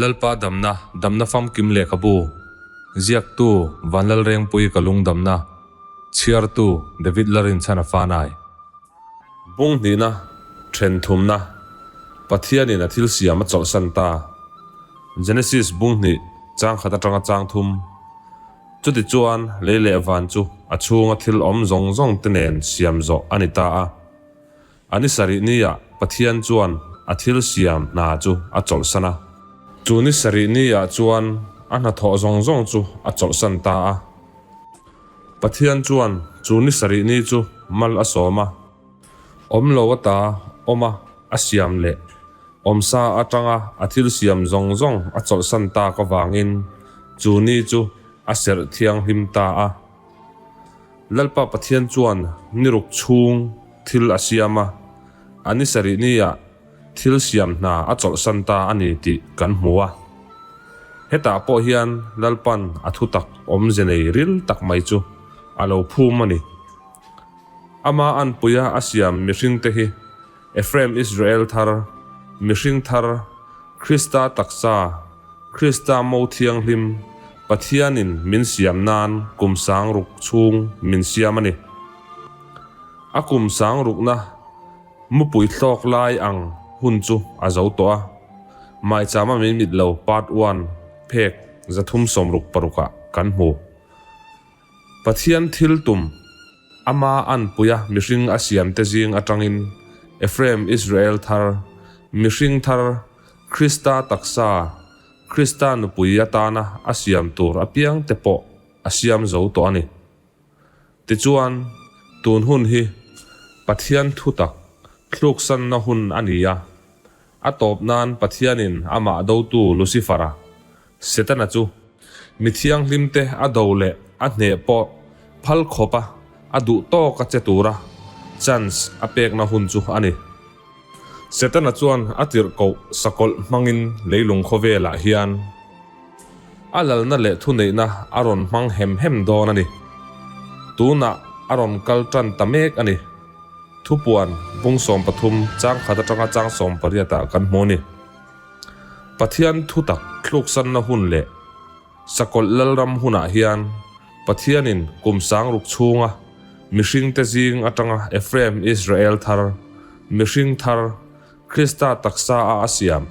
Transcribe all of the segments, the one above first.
Lalpa damna, damna famkim lehkhabu, ziaktu Vanlalrengpui ka lungdamna, chhiartu David Larinchhana Fanai. Bung hnihna, then thumna, Pathianin a thil siam a chawlhsan ta. Genesis bung hnih, chang khat atanga chang thum. Chutichuan lei leh van chu a chhunga thil awm zawng zawng te nen siam zawh a ni ta a. A ni sarih niah Pathian chuan a thil siam hna chu a chawlhsan a. Chu ni sarih niah chuan a hnathawh zawng zawng chu a chawlhsan ta a. Pathian chuan chu ni sarih ni chu mal a sawm a, awm lo ata awma a siam leh awmsa atanga a thil siam zawng zawng a chawlhsan tak avangin chu ni chu a serh thianghlim ta a. Lalpa Pathian chuan ni ruk chhung thil a siam a, a ni sarih niah thil siam hna a chawlhsan ta a ni tih kan hmu a. Hetah pawh hian Lalpan a thutak awmze nei ril tak mai chu a lo phum a ni. Ama anpuia a siam mihringte hi Ephraim Israel thar, mihring thar, Krista taksa, Krista mo thianghlim, Pathianin min siam nan kum sang ruk chhung min siam a ni. A kum sang rukna Mupui hlawk lai ang hun chu a zo tawh a, Maichama min mit lo part one phek 366 ah kan hmu. Pathian thil tum, ama anpuia mihring a siam te zing atangin Ephraim Israel thar, mihring thar, Krista taksa, Krista nupui atana a siam tur apiang te pawh a siam zo tawh a ni. Tichuan, tun hun hi Pathian thutak thluksanna hun a ni a. A tawp nan Pathianin amah dotu Lucifer-a, Setana chu, mi thianghlimte a do leh a hneh pawh phal khawpa a duh tawka che tura chance a pekna hun chu a ni. Setana chuan a tirhkoh sakawlh hmangin leilung khawvelah hian a lalna leh thuneihna a rawn hmang hem hem dawn a ni. Tunah a rawn kal tan ta mek a ni. Thupuan bung 13 chang khat atanga chang 18 ah kan hmu a ni. Pathian thutak thluksanna hun leh Sakawlh Lalram hunah hian Pathianin kum sang ruk chhunga mihringte zing atanga Ephraim Israel thar, mihring thar, Krista taksa a a siam,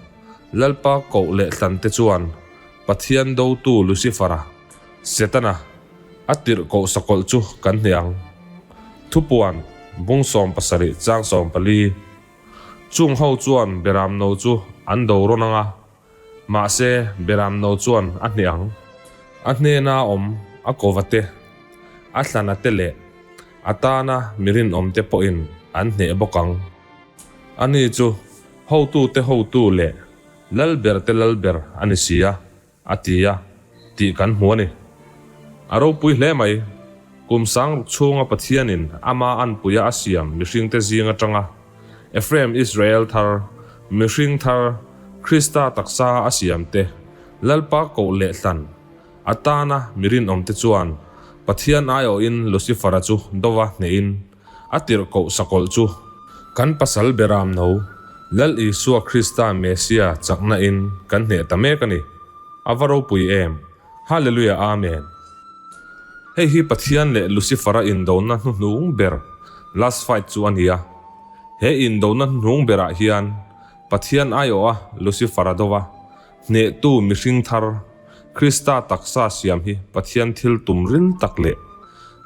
Lalpa koh leh tlante chuan Pathian dotu Lucifer-a, Setana, a tirh koh sakawlh chu kan hneh ang. Thupuan, bung 17 chang 14. Chung ho chuan Beramno chu an do rawn ang a, Mahse, Beram no chuan a hneh ang. A hnena awm a kova te, a hlana te leh a tana mi rinawm te pawhin an hneh bawk ang. Ani chu hotute hotu leh lalberte lalber a ni si a, a ti a, tih kan hmu a ni. A ropui hle mai. Kum sang ruk chhunga Pathianin ama anpuia a siam mihringte zing atanga Ephraim Israel thar, mihring thar, Krista taksa a siam te, Lalpa koh leh hlan, a tana mi rinawmte chuan Pathian aiawhin Lucifer-a chu dova hnehin a tirhkoh sakawlh chu kan pasal beram no, Lal Isua Krista Messia chakna in kan hneh ta mek a ni. A va ropui em! Hallelujah Amen! Hei hi Pathian leh Lucifer-a indona hnuhnung ber, last fight, chu a ni a. He indona hnuhnung berah hian Pathian aiawha Lucifer-a dova hnehtu mihring thar, Krista taksa siam hi Pathian thil tum ril tak leh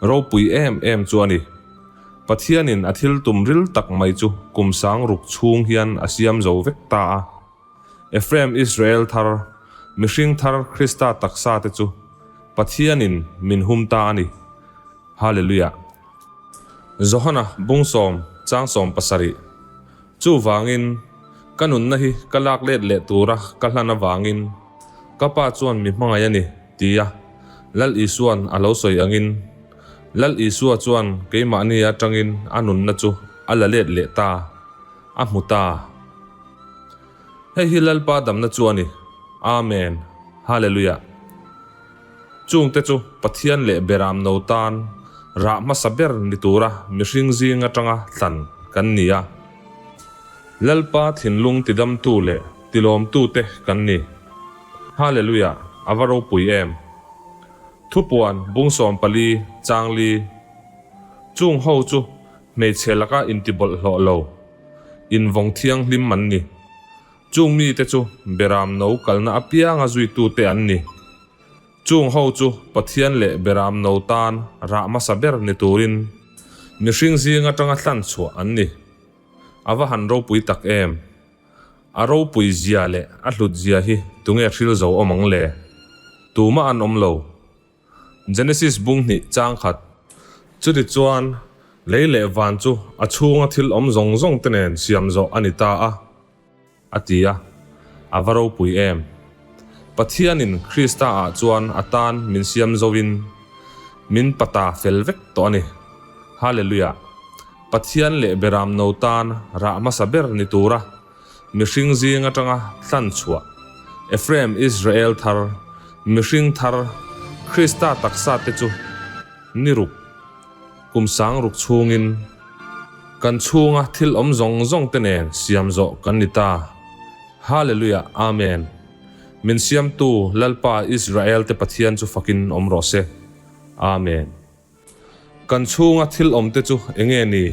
ropui em em chu a ni. Pathianin a thil tum ril tak mai chu kum sang ruk chhung hian a siam zo vek ta a. Ephraim Israel thar, mihring thar Krista taksa te chu Pathianin min hum ta a ni. Hallelujah. Johana bung sawm chang 17. Chuvangin, ka nunna hi ka lak let leh tura ka hlan avangin ka Pa chuan mi hmangaih a ni, tia Lal Isua'n a lo sawi angin, Lal Isua chuan keimahni atangin a nunna chu a la let leh ta, a hmu ta. Hei hi Lalpa damna chu a ni. Amen. Hallelujah. Chungte chu Pathian leh Beram no tan rah hmasa ber ni tura mihring zing atanga thlan kan ni a. Lalpa thinlung tidamtu leh tilawmtute kan ni. Hallelujah! A va ropui em! Thupuan bung 14 chang li Chung ho chu hmeichhe laka intibawlhhlawh lo, invawng thianghlim an ni. Chung mite chu Beram no kalna apianga zuitute an ni. Chung ho chu Pathian leh Beram no tan rah hmasa ber ni turin mihring zing atanga hlan chhuah an ni. A va han ropui tak em! A ropui zia leh a hlut zia hi tunge hril zo awm ang le? Tumah an awm lo. Genesis bung hnih chang khat. Chutichuan, lei leh van chu a chhunga thil awm zawng zawng te nen siam zawh a ni ta a, a ti a, a va ropui em! Pathianin Krista ah chuan a tan min siam zoin min pata fel vek tawh a ni. Hallelujah! Pathian leh Beram no tan rah hmasa ber ni tura Mihring zing atanga hlan chhuah, Ephraim Israel thar, mihring thar, Krista taksa te chu ni ruk, kum sang ruk chhungin kan chhunga thil awm zawng zawng te nen siam zawh kan ni ta. Hallelujah Amen. Min siamtu Lalpa Israel te Pathian chu fakin awm rawh se. Amen. Kan chhunga thil awmte chu eng nge ni?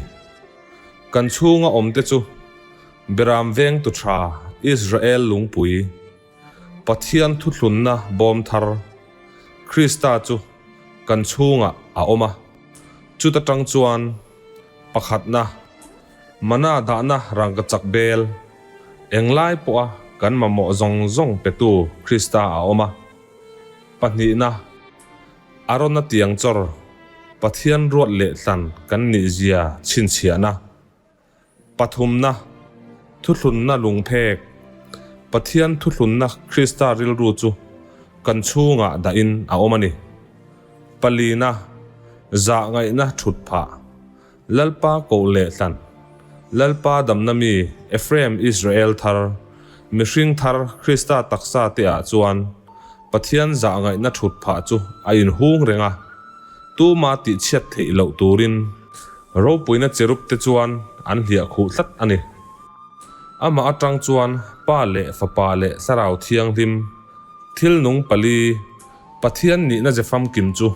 Kan chhunga awmte chu Beram vengtu tha Israel lungpui, Pathian thuthlunna bawm thar, Krista chu kan chhungah a awm a. Chuta tang chuan pakhatna, mana dahna rangkachak bel, englai pawha kan mamawh zawng zawng petu Krista a awm a. Pahnihna. Arona tiang chawr, Pathian ruat leh tlan kan nih zia chhinchhiahna. Pathumna, Thuthlunna lungphek, Pathian thuthlunna Krista rilru chu kan chhungah dahin a awm a ni. Palina, Zahngaihna thut phah, Lalpa koh leh tlan, Lalpa damna mi Ephraim Israel thar, mihring thar Krista taksa te ah chuan Pathian zahngaihna thut phah chu a inhung reng a, tuma tihchhiat theih loh turin ropuina cherub te chuan an hliah khuh tlat a ni. Amah atang chuan Pa leh Fapa leh Thlarau Thianghlim, thil nung pali, Pathian nihna ze famkim chu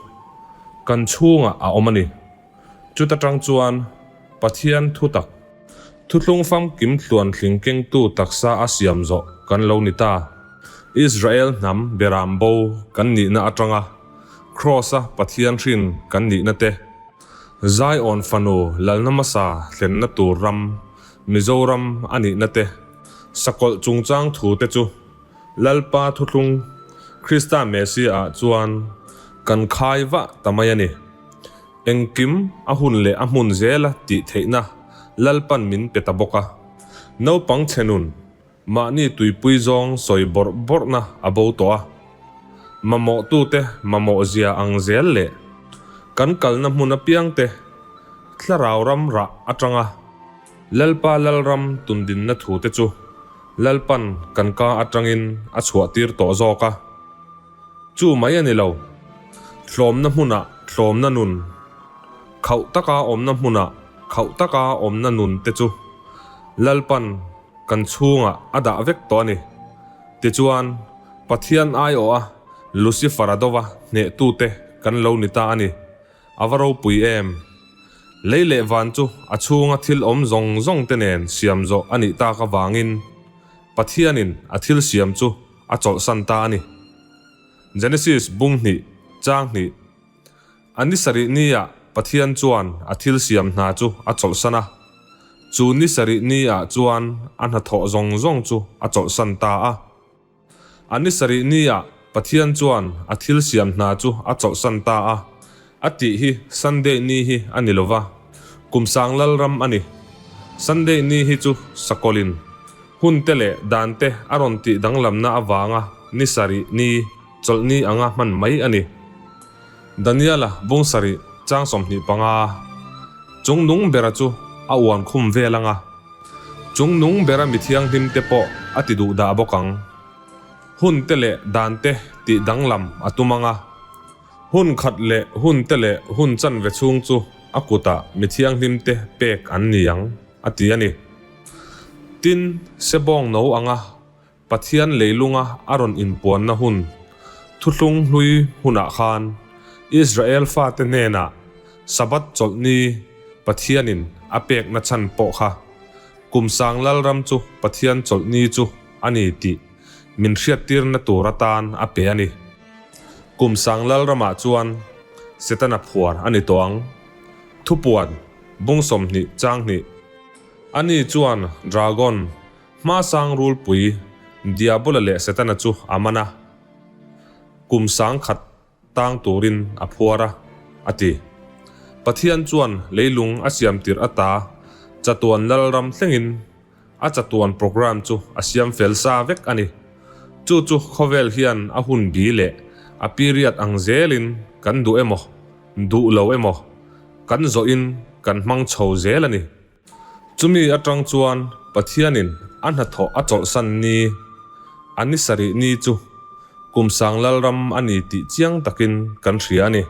kan chhungah a awm a ni. Chuta tang chuan Pathian thutak, thuthlung famkim tluanthling kengtu taksa a siam zawh kan lo ni ta. Israel hnam beram bo kan nihna atanga Kraws-a Pathian hrin kan nihna te, Zion fanu lalna hmasa thlenna tur ram Mizoram a nihna te, sakawlh chungchang thu te chu Lalpa thuthlung Krista Messiah-ah chuan kan khai vah ta mai a ni. Engkim a hun leh a hmun zela tih theihna Lalpan min pe ta bawk a. Naupang chhe nun, mahni tuipui zawng sawi bawrh bawrhna a bo tawh a. Mamawhtute mamawh zia ang zel leh kan kalna hmun apiangte thlarau ram rah atanga Lalpa Lalram tundinna thute chu Lalpan kan ka atangin a chhuahtir tawh zawk a. Chu mai a ni lo. Tlawmna hmunah tlawmna nun, khauh taka awmna hmunah khauh taka awmna nun te chu Lalpan kan chhungah a dah vek tawh a ni. Tichuan, Pathian aiawha Lucifer-a dova hnehtute kan lo ni ta a ni. A va ropui em! Lei leh van chu a chhunga thil awm zawng zawng te nen siam zawh a nih tak avangin Pathianin a thil siam chu a chawlhsan ta a ni. Genesis bung hnih, chang hnih, A ni sarih niah Pathian chuan a thil siam hna chu a chawlhsan a. Chu ni sarih niah chuan a hnathawh zawng zawng chu a chawlhsan ta a. A ni sarih niah Pathian chuan a thil siam hna chu a chawlhsan ta a. A tih hi Sunday ni hi a ni lova, kum sang lalram a ni. Sunday ni hi chu sakawlin hun te leh dan te a rawn tih danglamna avanga ni sarih ni, chawlh ni anga hman mai a ni. Daniela bung sarih chang 25, Chung nung bera chu a uan khum vel anga, chung nung bera mi thianghlim te pawh a ti duh dah bawk ang. Hun te leh dan te tih danglam a tum anga. Hun khat leh hun te leh hun chanve chhung chu a kutah mi thianghlim te pek an ni ang, a ti a ni. Tin, sebawng no anga Pathian leilunga a rawn inpuanna hun, Thuthlung hlui hunah khan Israel fate hnenah Sabbath chawlhni Pathianin a pekna chhan pawh kha kum sang Lalram chu Pathian chawlhni chu a ni tih min hriattirna tur atan a pe a ni. Kum sang Lalramah chuan Setana phuar a ni tawh ang. Thupuan, Bung 20 chang hnih. Ani chuan Dragon, hmasang rulpui, Diabola leh Setana chu a man a, kum 10,000 tang turin a phuar a, a ti. Pathian chuan leilung a siam tirh ata chatuan lalram thlengin a chatuan program chu a siam fel sa vek a ni. Chu chu khawvel hian a hun bi leh a period ang zelin kan duh emaw, duh lo emaw, kan zawhin kan hmang chho zel a ni. Chumi atang chuan Pathianin a hnathawh a chawlhsan ni, a ni sarih ni chu kum sang lalram a ni tih chiang takin kan hria a ni.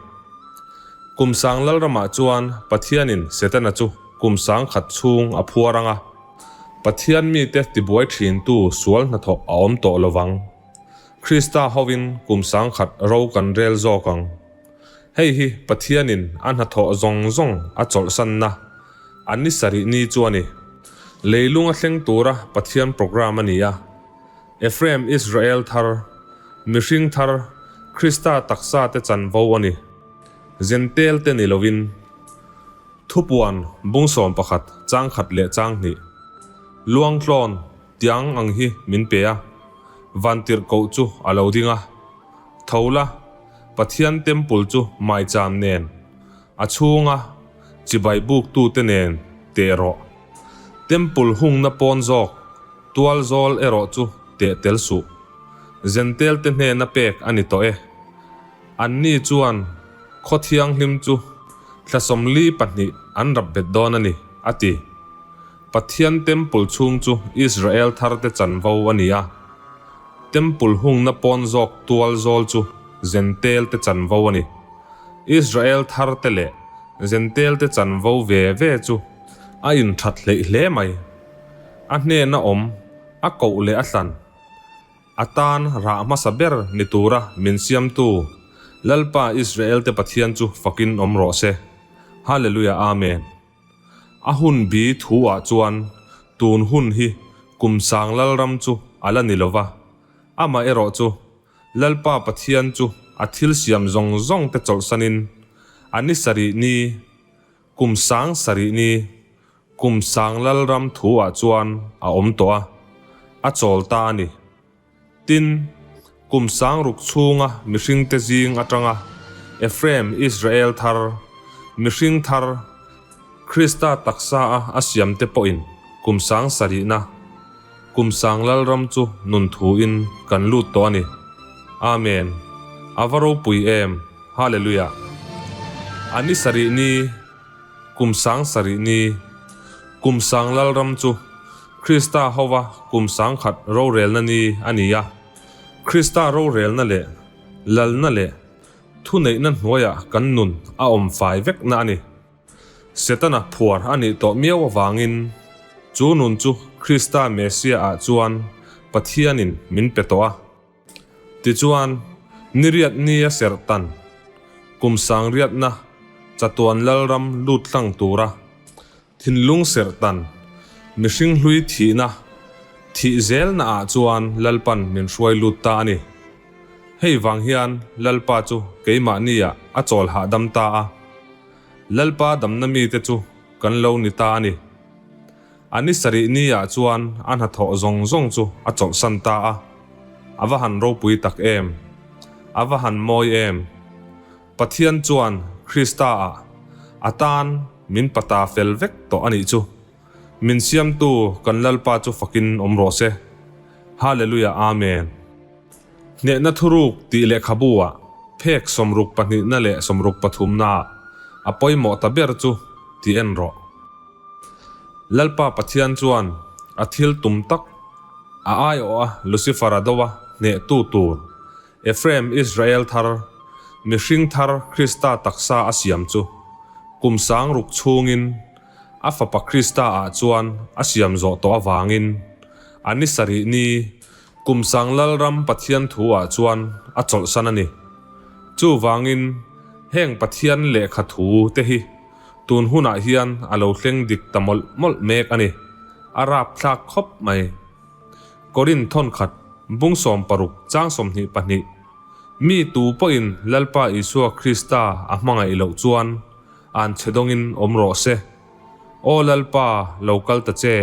Kum sang lalramah chuan Pathianin Setana chu kum 10,000 chhung a phuar ang a, Pathian mite tibuai thintu sual hnathawh a awm tawh lo vang. Krista hovin kum 10,000 ro kan rel zawk ang. Hei hi Pathianin a hnathawh zawng zawng a chawlhsanna a ni sarih ni chu a ni. Leilung a thleng tura Pathian program a ni a. Ephraim Israel thar, mihring thar, Krista taksa te chanvo a ni. Zentel te ni lovin. Thupuan bung 11 chang khat leh chang hnih. Luangtlawn tiang ang hi min pe a, vantirhkoh chu a lo ding a. Tho la, Pathian Temple chu maicham nen, a chhunga chibai buktute nen teh rawh. Temple hungna pawn zawk, tual zawl erawh chu teh tel suh. Zentelte hnena pek a ni tawh e. Anni chuan khaw thianghlim chu thla 42 an rap bet dawn a ni, a ti. Pathian Temple chhung chu Israel tharte chanvo a ni a. Temple hungna pawn zawk tual zawl chu Zentelte chanvo a ni. Israel tharte leh Zentelte chanvo ve ve chu a inthat hleih hle mai. A hnena awm, a koh leh a hlan. A tan rah hmasa ber ni tura min siamtu Lalpa Israelte Pathian chu fakin awm rawh se. Hallelujah Amen. A hun bi thu ah chuan tun hun hi kum sang Lalram chu a la ni lova, amah erawh chu Lalpa Pathian chu a thil siam zawng zawng te chawlhsanin a ni sarih ni, kum 7000 ni, kum sang Lalram thu ah chuan a awm tawh a, a chawl ta a ni. Tin, kum 6000 chhunga mihringte zing atanga Ephraim Israel thar, mihring thar, Krista taksa a a siamte pawhin kum 7000na, kum sang Lalram chu nun thuin kan lut tawh a ni. Amen. A va ropui em! Hallelujah! A ni sarih ni, kum 7000 ni, kum sang Lalram chu Krista hova kum 10,000 rorelna ni a ni a. Krista rorelna leh lalna leh thuneihna hnuaiah kan nun a awm fai vekna a ni. Setana phuar a nih tawh miau avangin chu nun chu Krista Messiah-ah chuan Pathianin min pe tawh a. Tichuan, niriat nia serhtan, kum sangriatna chatuan lalram lut hlang tura thinlung serhtan, mihring hlui thihna, thih zelnaah chuan Lalpan min hruai lut ta a ni. Hei vang hian Lalpa chu keimahniah a chawl hahdam ta a, Lalpa damna mite chu kan lo ni ta a ni. A ni sarih niah chuan a hnathawh zawng zawng chu a chawlhsan ta a, a va han ropui tak em! A va han mawi em! Pathian chuan Krista-ah a tan min pata fel vek tawh a nih chu. Min siamtu kan Lalpa chu fakin awm rawh se. Hallelujah Amen. Hnehna thuruk tih lehkhabu ah phek 62na leh 63na ah a pawimawh ta ber chu ti en rawh. Lalpa Pathian chuan a thil tum tak a aiawh a Lucifer-a do a hnehtu tur Ephraim Israel thar, mihring thar Krista taksa a siam chu kum 6000 chhungin a fapa Krista-ah chuan a siam zawh tawh avangin a ni sarih ni. Kum sang Lalram Pathian thu ah chuan a chawlhsan a ni. Chuvangin heng Pathian lehkha thu te hi tun hunah hian a lo thleng dik ta mawlh mawlh mek a ni. A rapthlak khawp mai. Korinth thawnkhat bung 60 chang 22 Mi tu pawhin Lalpa Isua Krista a hmangaih loh chuan an chhe dawngin awm rawh se. Aw Lalpa, lo kal ta che.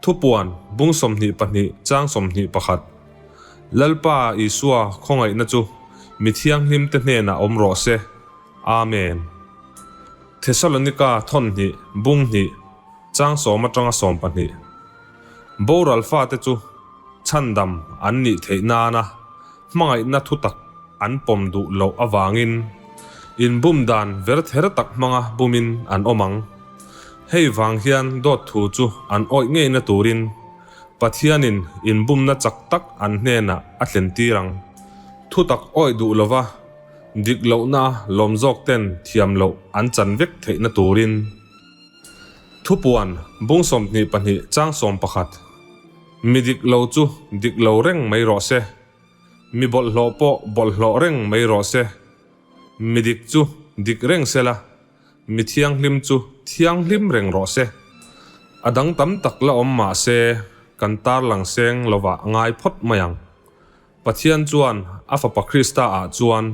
Thupuan, bung 22 chang 21 Lalpa Isua khawngaihna chu mi thianghlimte hnenah awm rawh se. Amen. Thesalonika thawn hnih, bung hnih, chang sawm atanga 12. Boral fate chu chhandam an nih theih nana hmangaihna thutak an pawm duh loh avangin inbum dan verther tak hmanga bumin an awm ang. Hei vang hian dawt thu chu an awih ngeina turin Pathianin inbumna chak tak an hnenah a thlentir ang. Thutak awih duh lova dik lohna lawm zawk ten thiam loh an chan vek theihna turin. Thupuan, bung 22 chang 11. Mi dik lo chu dik lo reng mai rawh se. Mi bawlhhlawh pawh bawlhhlawh reng mai rawh se. Mi dik chu dik reng se la, mi thianghlim chu thianghlim reng rawh se. A dang tam tak la awm mah se, kan tarlang seng lovah ngai phawt mai ang. Pathian chuan a Fapa Krista ah chuan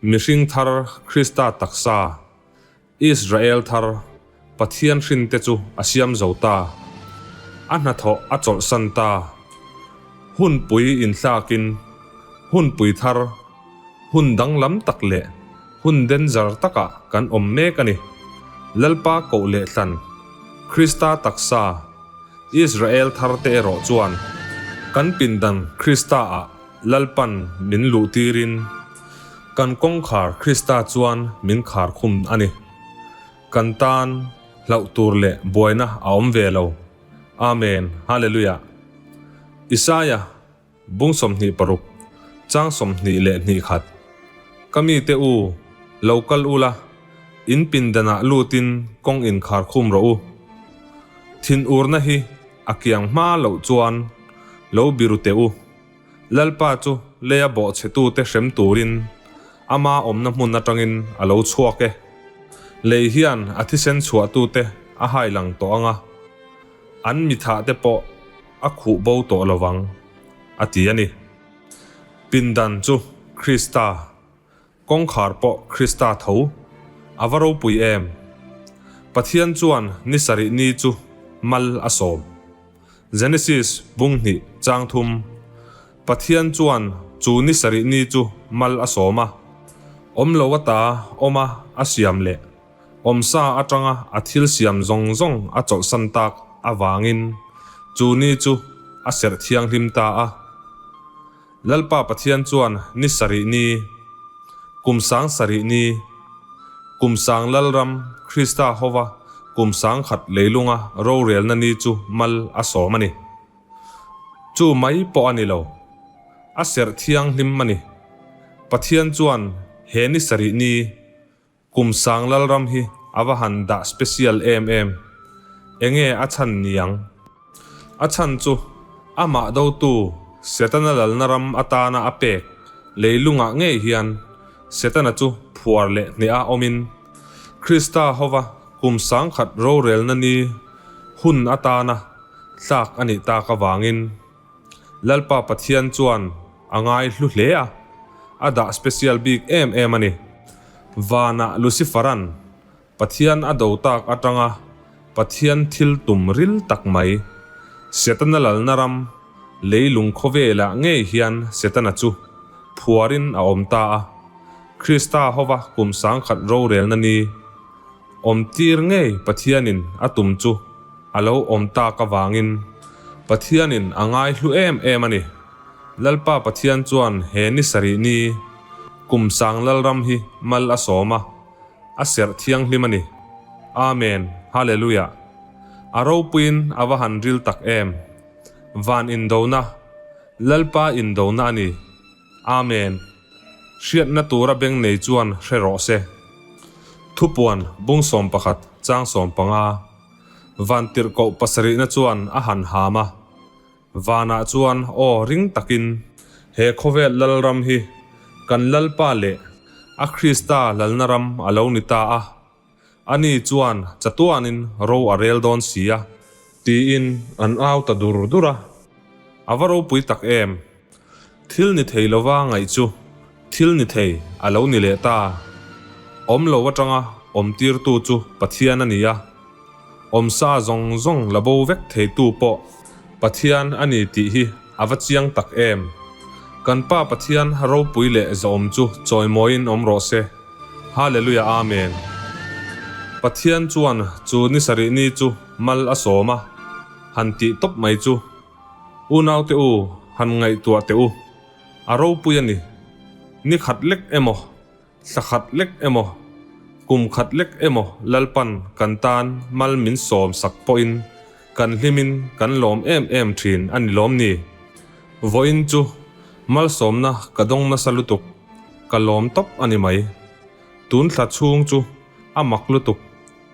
mihring thar Krista taksa, Israel thar Pathian hrinte chu a siam zo ta. A hnathawh a chawlhsan ta. Hunpui inthlakin hunpui thar, hun danglam tak leh hun danger takah kan awm mek a ni. Lalpa koh leh thlan, Krista taksa, Israel tharte erawh chuan kan pindan Krista-ah Lalpan min luhtirin kan kawngkhar Krista chuan min khar khum a ni. Kan tan hlauh tur leh buaina a awm ve lo. Amen. Hallelujah. Isaia bung 26 chang 21. Ka mite u, lo kal ula, in pindanah lutin kawng inkhar khum rawh u. Thinurna hi a kiang hma loh chuan lo biru teh u. Lalpa chu leia bawhchhetute hrem turin ama awmna hmun atangin a lo chhuak e. Lei hian a thisen chhuahtute a hai lang tawh ang a, an mithahte pawh a khuh bo tawh lo vang, a ti a ni. Pindan chu Krista, kawngkhar pawh Krista tho, a va ropui em! Pathian chuan ni sarih ni chu mal a sawm. Genesis bung hnih chang thum, Pathian chuan chu ni sarih ni chu mal a sawm a, awm lo ata awma a siam leh awmsa atanga a thil siam zawng zawng a chawlhsan tak avangin chu ni chu a serh thianghlim ta a. Lalpa Pathian chuan ni sarih ni, kum sang sarih ni, kum sang Lalram Krista hova kum 1000 leilunga rorelna ni chu mal a sawm a ni. Chu mai pawh a ni lo. A serh thianghlim a ni. Pathian chuan he ni sarih ni, kum sang Lalram hi a va han dah special em em. Enge a chhan niang? A chhan chu amah dotu Setana lalna ram atana a pek leilungah ngei hian Setana chu phuar leh hneha awmin Krista hova kum 1000 rorelna ni hun atana tlak a nih tak avangin Lalpa Pathian chuan a ngai hlu hle a, a dah special bik em em a ni. Vanah Lucifer-a'n Pathian a do tak atanga Pathian thil tum ril tak mai, Setana lalna ram, leilung khawvelah ngei hian Setana chu phuarin a awm ta a. Krista hova kum 1000 rorelna ni awmtir ngei Pathianin a tum chu a lo awm tak avangin Pathianin a ngai hlu em em a ni. Lalpa Pathian chuan he ni sarih ni kum sang Lalram hi mal a sawm a, a serh thianghlim a ni. Amen. Hallelujah. A ropuiin a va han ril tak em. Van indona, Lalpa indona a ni. Amen. Hriatna tura beng nei chuan hre rawh se. Thupuan bung 11 chang 15. Vantirhkoh pasarihna chuan a han ham a. Vanah chuan aw ring takin he khawvel lalram hi kan Lalpa leh a Krista lalna ram a lo ni ta a, ani chuan chatuanin ro a rel dawn si a, tiin an au ta dur dur a. A va ropui tak em! Thil ni thei lova ngaih chu thil ni thei a lo ni leh ta. Awm lo atanga awm tirtu chu Pathian a ni a, awmsa zawng zawng la bo vek theitu pawh Pathian a ni tih hi a va chiang tak em! Kan Pa Pathian ropui leh zawm chu chawimawiin awm rawh se. Hallelujah Amen. Pathian chuan chu ni sarih ni chu mal a sawm a, han tih tawp mai chu. Unaute u, han ngaihtuah teh u. A ropui a ni. Ni khat lek emaw, thla khat lek emaw, kum khat lek emaw Lalpan kan tan mal min sawm sak pawhin kan hlimin kan lawm em em thin a ni lawm ni? Vawiin chu malsawmna ka dawng nasa lutuk, ka lawm tawp a ni mai. Tun thla chhung chu a mak lutuk,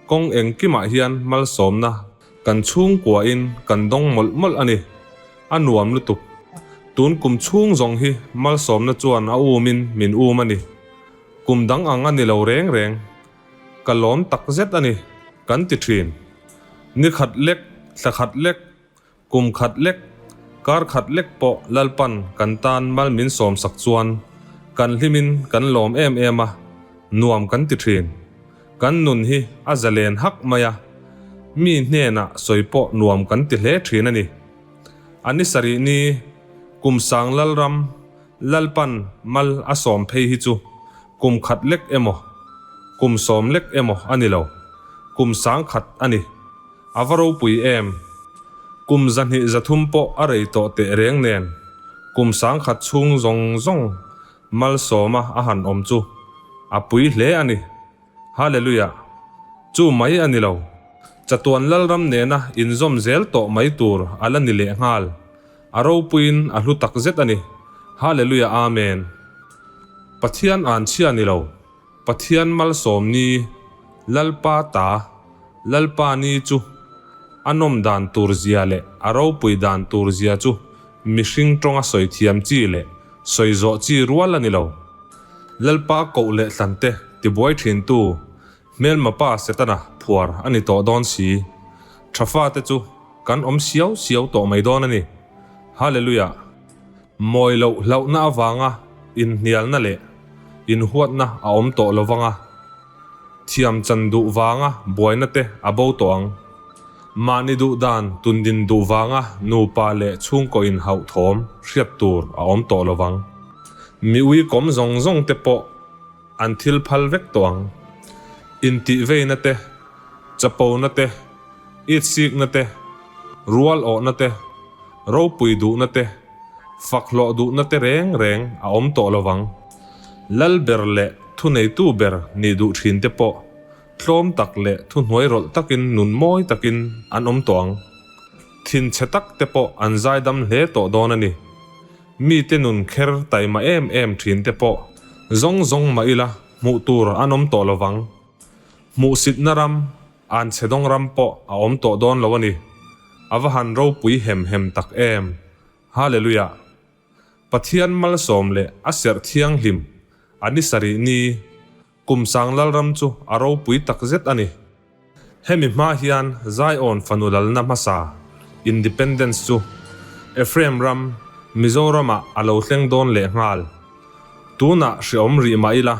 kawng engkimah hian malsawmna Kan chhungkuain kan dawng mawlh mawlh a ni. A nuam lutuk. Tun kum chhung zawng hi malsawmna chuan a umin min um a ni. Kum dang ang a ni lo reng reng. Ka lawm tak zet a ni, kan ti thin. Ni khat lek, thla khat lek, kum khat lek, kar khat lek pawh Lalpan kan tan mal min sawmsak chuan kan hlimin kan lawm em em a, nuam kan ti thin. Kan nun hi a zalen hak mai a, mi hnenah sawi pawh nuam kan ti hle thin a ni. A ni sarih ni, kum sang Lalram, Lalpan mal a sawm phei hi chu kum khat lek emaw, kum sawm lek emaw a ni lo, kum sang khat a ni. A va ropui em! Kum 203 pawh a rei tawh teh reng nen, kum sang khat chhung zawng zawng Malsawma a han awm chu a pui hle a ni. Hallelujah! Chu mai a ni lo. Chatuan Lalram nena inzawm zel tawh mai tur a la ni leh nghal. A ropuiin a hlu tak zet a ni. Hallelujah Amen! Pathian an chhia ni lo. Pathian malsawm ni, Lalpa ta, Lalpa ni chu a nawm dan tur zia leh a ropui dan tur zia chu mihring tawnga sawi thiam chi leh sawi zawh chi rual a ni lo. Lalpa koh leh hlante tibuai thintu hmelma pa Setana phuar a ni tawh dawn si. Tha fate chu kan awm siau siau tawh mai dawn a ni. Hallelujah! Mawi loh hlauhna avanga inhnialna leh inhuatna a awm tawh lo vang a, thiam chan duh vanga buaina te a bo tawh ang. Mahni duh dan tundin duh vanga nupa leh chhungkaw inhauh thawm hriat tur a awm tawh lo vang. Mi uikawm zawng zawng te pawh an thil phal vek tawh ang. Intihveina te, chapona te, itsikna te, rual awhna te, ropui duhna te, fak hlawh duhna te reng reng a awm tawh lo vang. Lal ber leh thuneitu ber nih duh thin te pawh tlawm tak leh thuhnuai rawlh takin nun mawi takin an awm tawh ang. Thinchhe tak te pawh an zaidam hle tawh dawn a ni. Mite nun kher taima em em thin te pawh zawng zawng mah ila hmuh tur an awm tawh lo vang. Hmuhsitna ram, anchhedawng ram pawh a awm tawh dawn lo a ni. A va han ropui hem hem tak em! Hallelujah! Pathian malsawm leh a serh thianghlim a ni sarih ni Kum sang Lalram chu a ropui tak zet a ni. Hemi hma hian Zion fanu lalna hmasa, Independence chu Ephraim ram, Mizoramah a lo thleng dawn leh nghal. Tunah hreawm rih mah ila,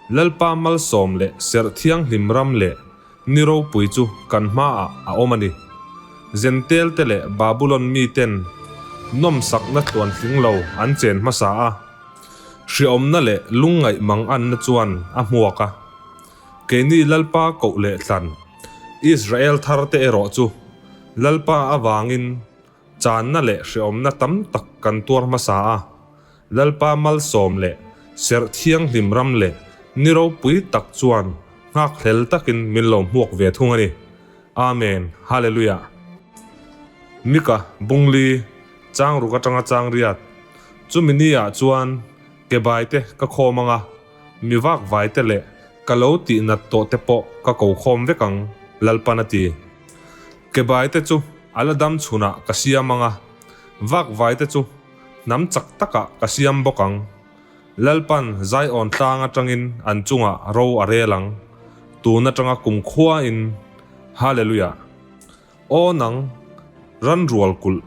Lalpa malsawm leh serh thianghlim ram leh ni ropui chu kan hmaah a awm a ni. Zentel te leh Babulon miten nawmsakna tluantling lo an chen hmasa a, hreawmna leh lungngaih manganna chuan a hmuak a. Keini Lalpa koh leh thlan Israel thar te erawh chu Lalpa avangin Channa leh hreawmna tam tak kan tuar hmasa a, Lalpa malsawm leh serh thianghlim ram leh ni ropui tak chuan nghakhlel takin min lo hmuak ve thung a ni. Amen. Hallelujah. Mika, Bungli, Changruk atanga Changriat, chumi ni ah chuan ke bai te ka khawm anga, mi vak vai te leh ka lo tih nat tawh te pawh ka ko khawm vek ang, Lalpan a ti. Ke bai te chu a la dam chhunah ka siam anga, Vakvaite chu hnam chak takah ka siam bawk ang. Lalpan Zion tlang atangin an chungah ro a rel ang, tun atanga kumkhuain. Hallelujah! Aw nang, ran rual kulh,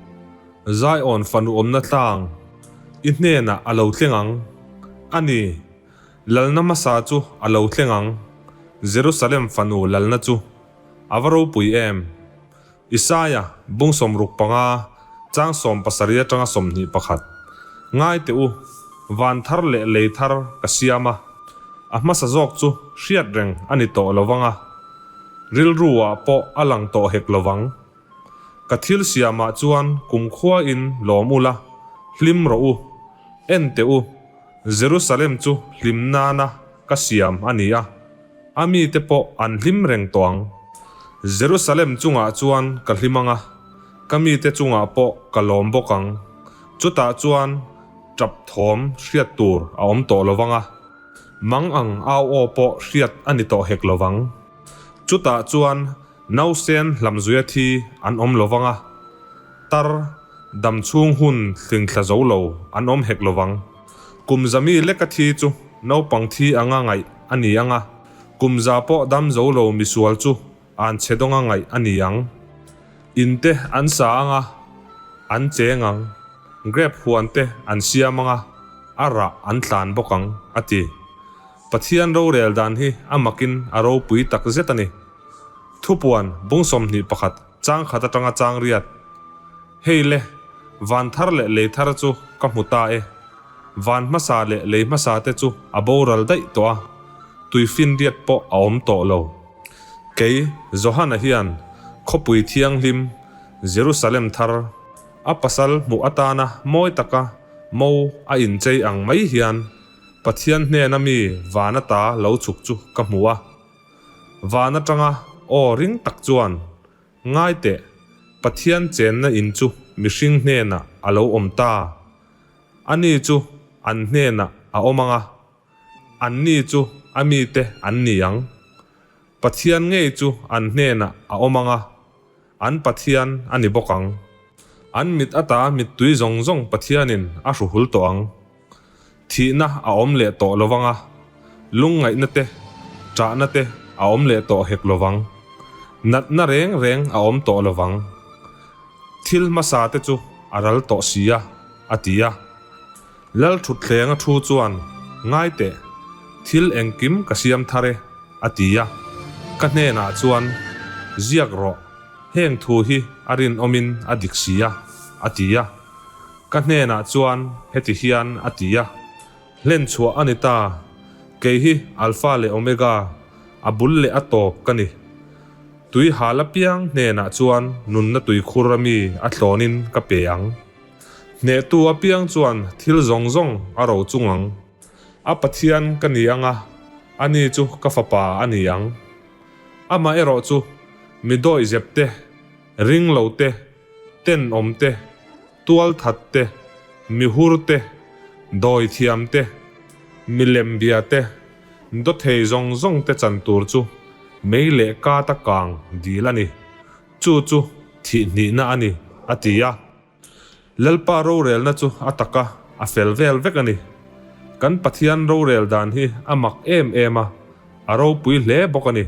Zion fanu awmna tlang, i hnenah a lo thleng ang. A ni, lalna hmasa chu a lo thleng ang, Jerusalem fanu lalna chu. A va ropui em! Isaia, bung 65, chang 70 atanga 21. Ngai teh u, van thar leh lei thar ka siam a, a hmasa zawk chu hriat reng a ni tawh lo vang a, rilru ah pawh a lang tawh hek lo vang. Ka thil siamah chuan kumkhuain lawm ula, hlim rawh u, en teh u, Jerusalem chu hlim nana ka siam a ni a. A mite pawh an hlim reng tawh ang. Jerusalem chungah chuan ka hlim ang a, ka mite chungah pawh ka lawm bawk ang. Chutah chuan tap thawm hriat tur a awm tawh lo vang a, mang ang au aw pawh hriat a ni tawh hek lo vang. Chutah chuan nausen hlamzuia thi an awm lo vang a, tar dam chhung hun hlingthla zo lo an awm hek lo vang. Kum za mi leka thi chu naupang thi anga ngaih a ni ang a, kum za pawh dam zo lo misual chu an chhe dawnga ngaih a ni ang. In te an sa ang a, an cheng ang, grape huan te an siam ang a, a rah an tlan bawk ang, a ti. Pathian rorel dan hi a makin a ropui tak zet a ni. Thupuan bung 21 chang khat atanga chang riat. Hei le, van thar leh lei thar chu ka hmu ta e. Van hmasa leh lei hmasa te chu a boral daih tawh a, tuifinriat pawh a awm tawh lo. Kei, Johana hian khawpui thianghlim, Jerusalem thar, a pasal hmuh atana mawi taka mo a inchei ang mai hian Pathian hnena mi van ata lo chhuk chu ka hmu a. Van atanga aw ring tak chuan Ngai teh, Pathian chenna in chu mihring hnenah a lo awm ta. Ani chu an hnenah a awm ang a, anni chu a mite an ni ang. Pathian ngei chu an hnenah a awm ang a, an Pathian a ni bawk ang. An mit ata mittui zawng zawng Pathianin a hruhul tawh ang. Thihna a awm leh tawh lo vang a, lungngaihna te, ṭahna te a awm leh tawh hek lo vang. Natna reng reng a awm tawh lo vang. Thil hmasa te chu a ral tawh si a, a ti a. Lalṭhutthleng a thu chuan, Ngai teh, thil engkim ka siam thar e, a ti a. Ka hnenah chuan, Ziak rawh, heng thu hi a rinawmin a dik si a, a ti a. Ka hnenah chuan heti hian a ti a, Hlen chhuah a ni ta, kei hi Alpha leh Omega, a bul leh a tawp ka ni. Tui hal apiang hnenah chuan nunna tuikhur a mi a thlawnin ka pe ang. Hnehtu apiang chuan thil zawng zawng a ro chung ang. A Pathian ka ni ang a, ani chu ka fapa a ni ang. Amaherawh chu mi dawihzep te, ring lo te, tenawm te, tualthat te, mihur te, dawithiam te, milem bia te, dawthei zawng zawng te chan tur chu mei leh kata kang dil a ni. Chu chu thihhnihna a ni, a ti a. Lalpa rorelna chu a taka a fel vel vek a ni. Kan Pathian rorel dan hi a mak em em a, a ropui hle bawk a ni.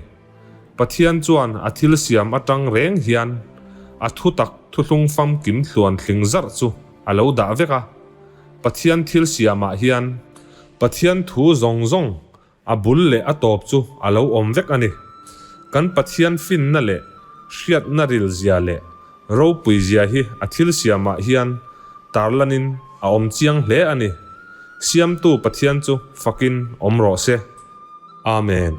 Pathian chuan a thil siam atang reng hian a thutak thuthlung famkim hluan thling zarh chu a lo dah vek a. Pathian thil siamah hian Pathian thu zawng zawng a bul leh a tawp chu a lo awm vek a ni. Kan Pathian finna leh hriatna ril zia leh ropui zia hi a thil siamah hian tarlanin a awm chiang hle a ni. Siamtu Pathian chu fakin awm rawh se. Amen.